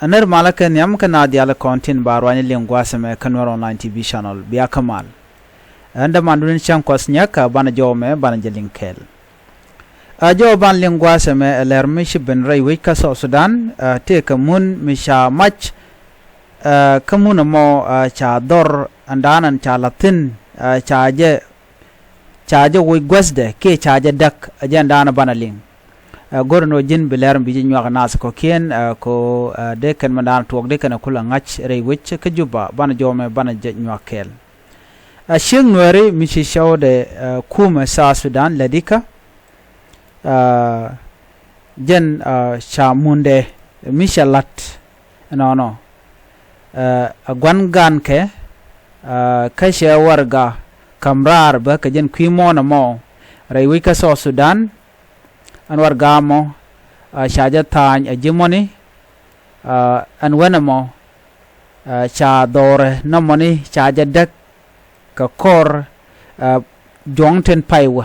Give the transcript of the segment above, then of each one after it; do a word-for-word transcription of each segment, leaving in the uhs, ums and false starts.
Ɛ nɛr malä kɛ nhiam kä naath diaal kɔn tin ba ruany liŋ gua̱a̱th ɛmɛ kä Nuɛr Online T V channel, bia kä mal. Ɛn dämandun in cäŋ kuɔth nyäk, ɛ banɛ jɔw ɛmɛ banɛ jɛ liŋ kɛɛl. Ɛ jɔw ban liŋ gua̱a̱th ɛmɛ ɛ lɛr mi ci ben rɛy wec kä South Sudan, ɛ tëëkɛ mun mi ca mac, ɛ kä mun ɛmɔ, ɛ ca dhɔr ɛn da̱a̱n ɛn ca la̱th thi̱n, ɛ ca jɛ ca jɛ woc guäthdɛ kiɛ ca jɛ däk, ɛ jɛn da̱a̱n banɛ liŋ. Ɛ go̱rɛ ni ɣöö ji̱n bi lɛr mi bi jɛ nyuak naath kɔ̱kiɛn, ɛ kɛ ɣöö, ɛ dee kɛn mi da̱a̱n tuɔɔk dee kɛn ɛ kulɛ ŋa̱c rɛy wec kä Juba, banɛ jɔw ɛmɛ banɛ jɛ nyuak kɛɛl. Ɛ ciek Nuääri mi ci cɔwdɛ, ɛ kumɛ South Sudan lätdikä, ɛ jɛn, ɛ ca mundɛ mi cɛ la̱t ɛnɔnɔ, ɛ ɛ gua̱n gaankɛ, ɛ kä cɛ warɛga ka̱m raar bä kɛ jɛn kui̱ muɔ̱ɔ̱n ɛmɔ rɛy wec kä South Sudan. Ɛn warɛga mɔ, ɛ ca jɛ tha̱a̱ny ɛ ji̱ mɔni, ɛ ɛn wen ɛmɔ, ɛ ca dhɔrɛ nɔmɔni ca jɛ däk kɛ kɔr, ɛ juɔ̱ŋ tin pay wä.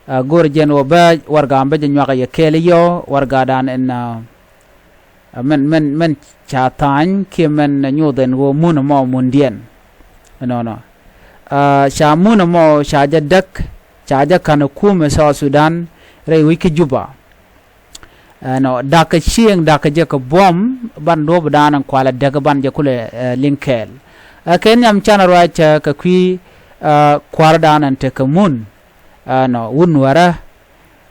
Ɛ go̱rɛ jɛn ɣöö bä warɛga bä jɛ nyuak ɛ yɛ kɛɛl i̱ yɔ warɛgadan ɛn, ɛ ɛ mɛn mɛn mɛn ca tha̱a̱ny kiɛ mɛn nyoth ɛn ɣöö mun ɛmɔ mundiɛn. Ɛnɔnɔ, ɛ ca mun ɛmɔ ca jɛ däk, ca jɛ ka̱n ɛ kumɛ South Sudan rɛy wec kä Juba. Ɛnɔ, da̱kɛ cieŋ da̱kɛ jɛ kɛ buɔ̱m, ban duɔ̱ɔ̱pdan ɛn kualɛ däk ban jɛ kulɛ, ɛ liŋ kɛɛl. Ɛ kɛ nhiam canɛ ruac, ɛ kɛ kui̱, ɛ kua̱rdan ɛn tekɛ mun, ɛnɔ, wut Nuäärä.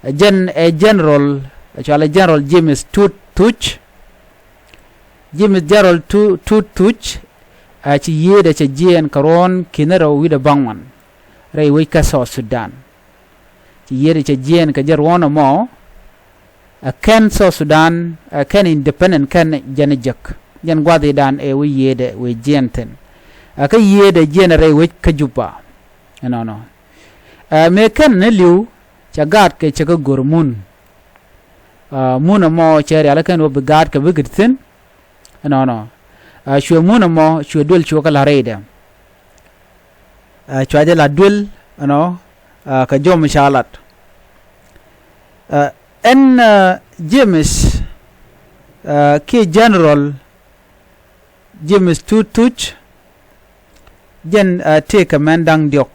Ɛ jɛn ɛ General, ɛ cɔalɛ General James Tut Thuc. James General Tu- Tut Thuc, ɛ ci yiëëdɛ cɛ jiɛɛn kɛ ruɔ̱ɔ̱n ki̱n rɛw wi̱cdɛ baŋuan rɛy wec kä South Sudan. Ci yiëëdɛ cɛ jiɛɛn kɛ jɛ ruɔ̱ɔ̱n ɛmɔ, ɛ kɛn South Sudan, ɛ kɛn independent kɛn jɛn jek. Jɛn gua̱thidan ɛ wec yiëëdɛ wec jiɛɛn thi̱n. Ɛ kä yiëëdɛ jiɛɛn rɛy wec kä Juba. Ɛnɔnɔ, ɛ mëë kɛn ni li̱w, cɛ gaatkɛ cɛ kɛ go̱r mun. Ɛ mun ɛmɔ cɛ rialikä ɛn ɣöö bi gaatkɛ bikɛ thi̱n. Ɛnɔnɔ, ɛ cuɛ mun ɛmɔ cuɛ duël cuɛ kɛ la̱t rɛydɛ. Ɛ cua jɛ la̱t duël ɛnɔ, ɛ kɛ jɔw mi ca la̱t. Ɛ ɛn, ɛ James, ɛ kiɛ General James Tut Thuc, jɛn, ɛ tëëkɛ mɛn da̱ŋ diɔ̱k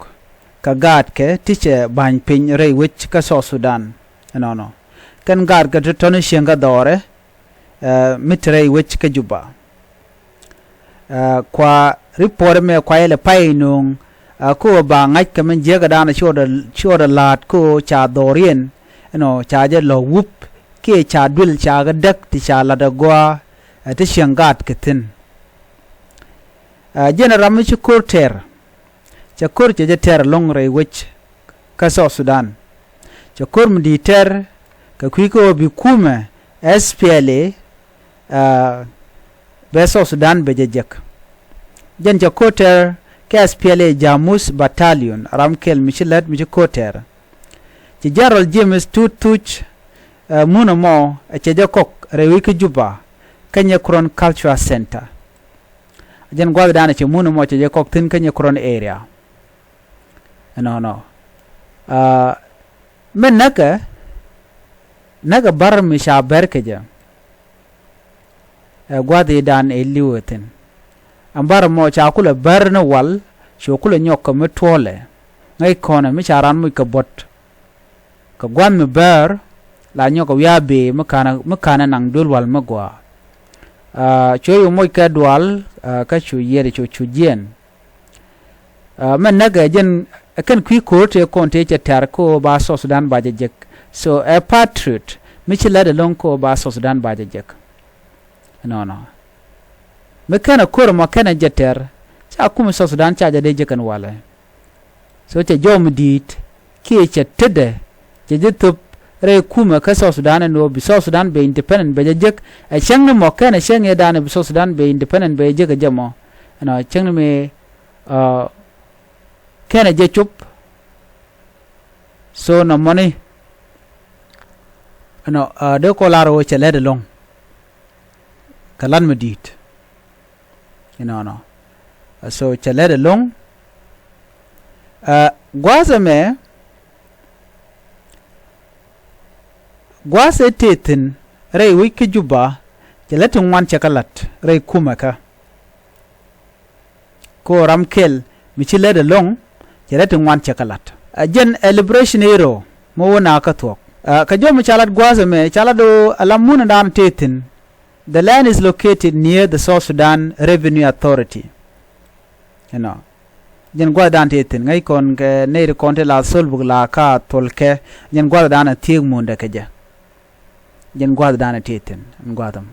kɛ gaatkɛ ti cɛ ba̱ny piny rɛy wec kä South Sudan. Ɛnɔnɔ, kɛn gaatkɛ ti tɔ̱ni cieŋ kä dhɔrɛ, ɛ mi te rɛy wec kä Juba. Ɛ kua report ɛmɛ kua yɛlɛ pay no̱o̱ŋ, ɛ kä ɣöö ba ŋa̱c kɛ min jiäkädan ci ɣɔdɛ, ci ɣɔdɛ la̱a̱t kä ɣöö ca dhɔriɛn, ɛnɔ, ca jɛ lɔ̱k wup kiɛ ca duël ca kɛ däk ti ca la̱t ɛ gɔaa, ɛ ti cieŋ gaatkɛ thi̱n. Ɛ jɛn ɛ ram mi ci ko̱r tɛr, cɛ ko̱r cɛ jɛ tɛr ɛlɔ̱ŋ rɛy wec kä South Sudan. Cɛ ko̱r mi di̱i̱t tɛr kɛ kui̱ kä ɣöö bi kumɛ S P L A, ɛ bɛ South Sudan bɛ jɛ jek. Jɛn cɛ ko̱r tɛr kɛ S P L A Jamus Battalion, ram kɛl mi ci lät mi ci ko̱r tɛr. Ci General James Tut Thuc, ɛ mun ɛmɔ ɛ cɛ jɛ kɔk rɛy wec kä Juba kä Nyekuron Cultural Center. Jɛn gua̱thdan ɛ cɛ mun ɛmɔ cɛ jɛ kɔk thi̱n kä Nyekuron area. Ɛnɔnɔ, ɛ min näkɛ, näkɛ bär mi ca bär kɛ jɛ. Ɛ gua̱thidan ɛ li̱w ɛ thi̱n. Ɛn bär ɛmɔ ca kulɛ bär ni wal, cu kulɛ nyɔk kɛ mi tuɔlɛ. Ŋäc kɔnɛ mi ca ran muc kɛ buɔ̱t. Kɛ gua̱th mi bär la nyɔk kɛ wiaa bëë mi ka̱n, mi ka̱n ɛ naŋ duël wal mi gɔaa. Ɛ cu yu moc kɛ dual, ɛ kä cu yiëëdɛ cu cu jiɛɛn. Ɛ mɛn näkɛ jɛn ɛ kɛn kui̱ ko̱r tëë kɔn tëë cɛ tɛ̈r kä ɣöö ba South Sudan ba jɛ jek. So ɛ patriot mi ci lät ɛlɔ̱ŋ kä ɣöö ba South Sudan ba jɛ jek. Ɛnɔnɔ, mi kɛn ɛ ko̱r ɛmɔ kɛn ɛ jɛ tɛ̈r, ca kumɛ South Sudan ca jɛ dee jek ɛn walɛ. So cɛ jɔw mi di̱i̱t kiɛ cɛ tetdɛ, cɛ jɛ thöp rɛy kumɛ kä South Sudan ɛn ɣöö bi South Sudan bɛ independent bɛ jɛ jek. Ɛ cäŋ ni mɔ kɛn ɛ cäŋ ëëdan ɛ bi South Sudan bɛ independent bɛ jɛ jek ɛ jɛ mɔ. Ɛnɔ cäŋ ni mëë, ɛ kɛn ɛ jɛ cop. So nɔmɔni, ɛnɔ, ɛ dee kɔ lar ɣöö cɛ lät ɛlɔ̱ŋ kɛ la̱t mi di̱i̱t. Inɔnɔ, ɛ so cɛ lät ɛlɔ̱ŋ. Ɛ gua̱a̱th ɛmɛ, gua̱a̱th ɛ tëë thi̱n rɛy wec kä Juba, Cɛ lät ti ŋuan cɛ kɛ la̱t rɛy kumɛ kä. Ko ram kɛl mi ci lät ɛlɔ̱ŋ, cɛ lät ti ŋuan cɛ kɛ la̱t. Ɛ jɛn ɛ liberation hero mi wä na kä thuɔ̱k. Ɛ, kɛ jɔm ca lat gua̱a̱th ɛmɛ, ca lat ɣöö ala mun dan tëë thi̱n. The land is located near the South Sudan Revenue Authority. You know, jɛn gua̱a̱th dan tëë thi̱n, ŋäc kɔn kɛ nɛy ti kɔn ti la thol buk la ka thol kɛ, jɛn gua̱a̱th dan a thiek mundɛ kɛ jɛ. Jɛn gua̱a̱th dan a tëë thi̱n, ɛn gua̱a̱th ɛmɔ.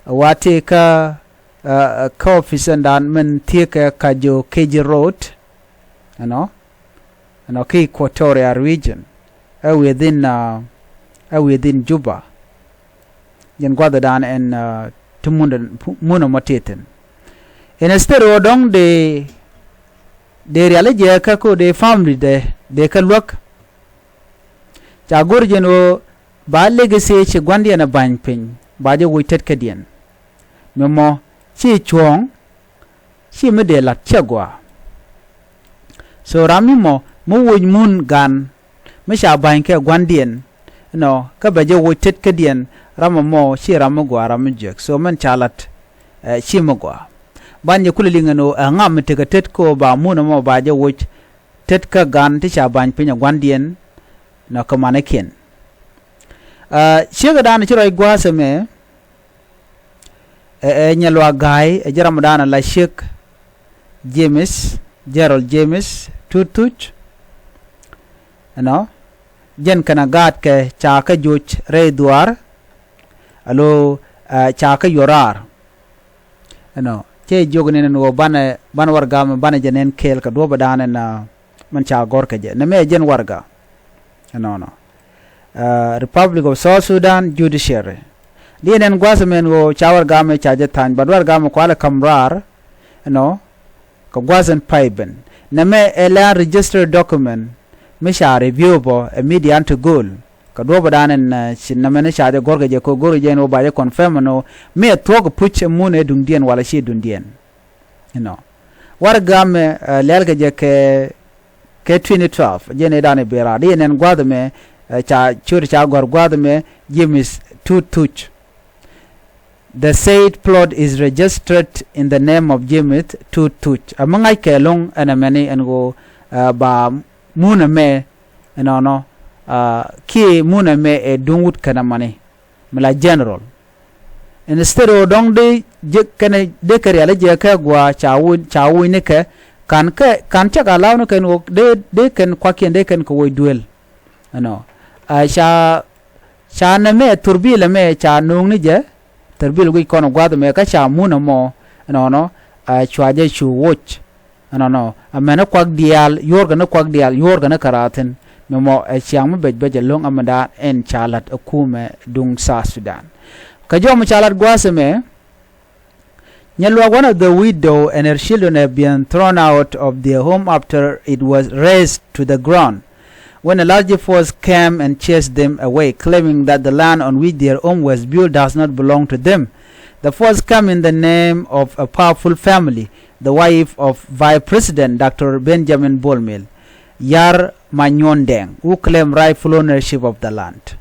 Wa tëë kä, ɛ, ɛ, kä office ɛn dan min thiek kɛ Kajo Keji Road, you know, you know, kä Equatoria region, ɛ within, ɛ, ɛ within Juba. Jɛn gua̱th dan ɛn, ɛ, ti mun, mun ɛmɔ tëë thi̱n. Instead ɣöö dɔ̱ŋ dee, dee riali jɛ kä ko dee family dee, dee kä luäk. Ca go̱r jɛn ɣöö ba legacy ci gua̱ndiɛn ɛ ba̱ny piny, ba jɛ woc tetkädiɛn. Mi mɔ ci cuɔ̱ɔ̱ŋ, ci mi dee la̱t cɛ gɔaa. So ram mi mɔ mi woc mun gan mi ca ba̱ny kɛ gua̱ndiɛn, you know, kä bɛ jɛ woc tetkädiɛn, ram ɛmɔ ci ram mi gɔaa, ram mi jiäk. So mɛn ca la̱t, ɛ, ci mi gɔaa. Ban jɛ kulɛ liŋ ɛn ɣöö ɛ ŋa mi tekɛ tet kɛ ɣöö ba mun ɛmɔ ba jɛ woc tetkä gan ti ca ba̱ny piny ɛ gua̱ndiɛn, you know, kɛ manikiɛn. Ɛ, ciekɛ dan ci ruac gua̱a̱th ɛmɛ, ɛ, ɛ Nyɛluak Ga̱a̱y, ɛ jɛ ramdan ala ciek James, Gerald James Tut Thuc. You know, jɛn kɛnɛ gaatkɛ ca kä joc rɛy dhuaar, alo, ɛ, ca kä yuɔr raar. You know, cɛ jiök ni ni ɣöö banɛ, banɛ warɛga mɛ banɛ jɛ nɛn kɛɛl kɛ duɔ̱ɔ̱p dan ɛn, ɛ, min ca gɔ̱r kɛ jɛ. Nɛmɛ ɛ jɛn warɛga. Ɛnɔnɔ. Ɛ, Republic of South Sudan Judiciary. Diɛn ɛn gua̱th ɛmɛ ɛn ɣöö ca warɛga mɛ ca jɛ tha̱a̱ny, but warɛga mɛ kualɛ ka̱m raar, you know, kɛ gua̱th ɛn pay ben. Nɛmɛ ɛ land registered document mi ca review bɔ ɛ media an ti go̱o̱l. Kɛ duɔ̱ɔ̱p dan ɛn, ɛ, ci nɛmɛ ni ca jɛ gɔ̱r kɛ jɛ kɛ ɣöö go̱r jɛ ɛn ɣöö ba jɛ confirm ɛn ɣöö mi ɛ thuɔ̱k puc ɛ mun ɛ duŋdiɛn wala ci duŋdiɛn. You know. Warɛga mɛ, ɛ, lɛl kɛ jɛ kɛ, kɛ twenty twelve, jɛn ɛ dan ɛ bera. Di ɛ nɛn gua̱th mɛ, ɛ, ca ciöt ca gɔ̱r gua̱th mɛ, James Tut Thuc. The said plot is registered in the name of James Tut Thuc. Ɛ mi ŋa̱c kɛ lo̱ŋ ɛn ɛmɛni ɛn ɣöö, ɛ, ba mun ɛmɛ, ɛnɔnɔ, ɛ, kiɛ mun ɛmɛ ɛ duŋ wut kɛn ɛmɛni. Mi la general. Instead ɣöö dɔ̱ŋ dee jek kɛnɛ dee kɛ riali jɛ kɛ gɔaa ca wuny, ca wuny ni kɛ, kan kɛ, kan cɛ ka law ni kɛn ɣöö dee, dee kɛn kuakiɛn dee kɛn kɛ woc duel. Ɛnɔ. A ca, ca nɛmɛ thurbil ɛmɛ ca no̱o̱ŋ ni jɛ, thurbil guic kɔn gua̱th ɛmɛ kä ca mun ɛmɔ, ɛnɔnɔ, a cua jɛ cu woc. Ɛnɔnɔ, amäni kuak diaal, yuɔrkɛ ni kuak diaal, yuɔrkɛ ni käraath thi̱n. Mi mɔ ɛ ciaŋ mi bɛc bɛc ɛlɔ̱ŋ amädan ɛn ca la̱t ɛ kumɛ duŋ South Sudan. Kɛ jɔw mi ca la̱t gua̱a̱th ɛmɛ, Nyɛluak, one of the widow and her children have been thrown out of their home after it was razed to the ground when a large force came and chased them away, claiming that the land on which their home was built does not belong to them. The force came in the name of a powerful family, the wife of Vice President Doctor Benjamin Bol Mel, Yar Manyuɔn Deng, who claim rightful ownership of the land.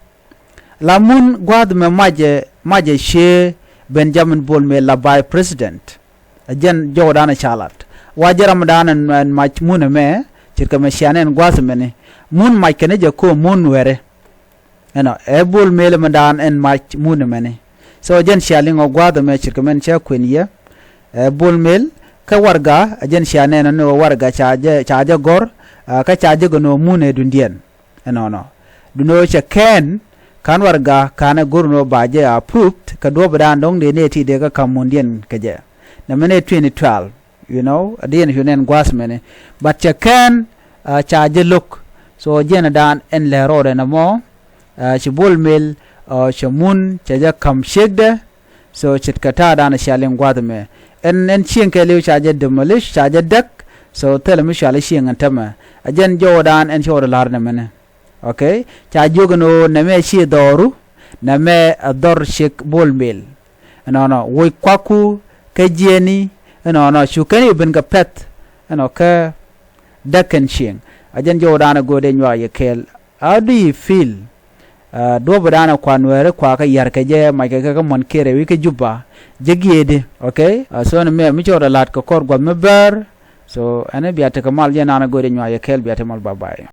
La mun gua̱a̱th mɛ macɛ, macɛ cië Benjamin Bol Mel la Vice President. Ɛ jɛn jɔwdan ɛ ca lat. Wa jɛ ramdan ɛn, ɛn mac mun ɛmɛ, ce̱tkɛ mɛ cianɛ ɛn gua̱a̱th ɛmɛni. Mun mac kɛn jɛ ko̱o̱m mun wɛrɛ. Ɛnɔ, ɛ Bol Mel ɛmɛdan ɛn mac mun ɛmɛni. So, ɛ jɛn cia liŋ ɔ gua̱a̱th ɛmɛ ce̱tkɛ mɛn cɛ kuën yɛ. Ɛ Bol Mel, kä warɛga, ɛ jɛn cia nɛn ɔ ni ɣöö warɛga ca jɛ, ca jɛ gɔ̱r, a, kä ca jɛ gɛ nöö mun ɛ duŋdiɛn. Ɛnɔnɔ. Duŋ ɣöö cɛ kɛn, ka̱n warɛga, ka̱n ɛ go̱r nöö ba jɛ approved, kɛ duɔ̱ɔ̱pdan dɔ̱ŋ dee nɛy ti dee kä ka̱m mundiɛn kɛ jɛ. Nɛmɛ nɛy twenty twelve, you know, a diɛn cu nɛn gua̱a̱th mɛni. But cɛ kɛn, a, ca jɛ lo̱k. So, jiɛndan ɛn lɛ rɔɔdɛ nɛmɔ, a, ci Bol Mel, a, cɛ mun, cɛ jɛ ka̱m ciekdɛ, So ce̱tkɛ ta̱a̱dan cia liŋ gua̱a̱th ɛmɛ. Ɛn, ɛn cieŋ kɛɛliw ca jɛ demolish, ca jɛ däk. So thilɛ mi cɔal i̱ cieŋ ɛn täämɛ. A jɛn jɔwdan ɛn cɔwdɛ la̱r nɛmɛnɛ. Okay? Ca jiök ɛn ɣöö nɛmɛ ci dhɔru, nɛmɛ ɛ dhɔr ciek Bol Mel. Ɛnɔnɔ, woc kuakku kä jiɛni, ɛnɔnɔ, cu kɛn i̱ ben kɛ pɛ̈th, ɛnɔ, kä däk kɛn cieŋ. A jɛn jɔwdan ɛ go̱o̱dɛ nyuak yɛ kɛɛl. How do you feel? Duɔ̱p dan ɛ kua Nuɛɛri kua kä yar kɛ jɛ mac kɛ kɛ kä muɔ̱n kɛɛrɛ wi̱i̱ kä Juba. Jɛ giëëdi, okay. So ni mɛ mi cɔɔr ɛ la̱t kɛ kɔr gua̱th mi bäär. So ɛn bia tekɛ mal jɛ naan ɛ go̱o̱rɛ nyuac ɛ kɛɛl bia te mal, bye bye.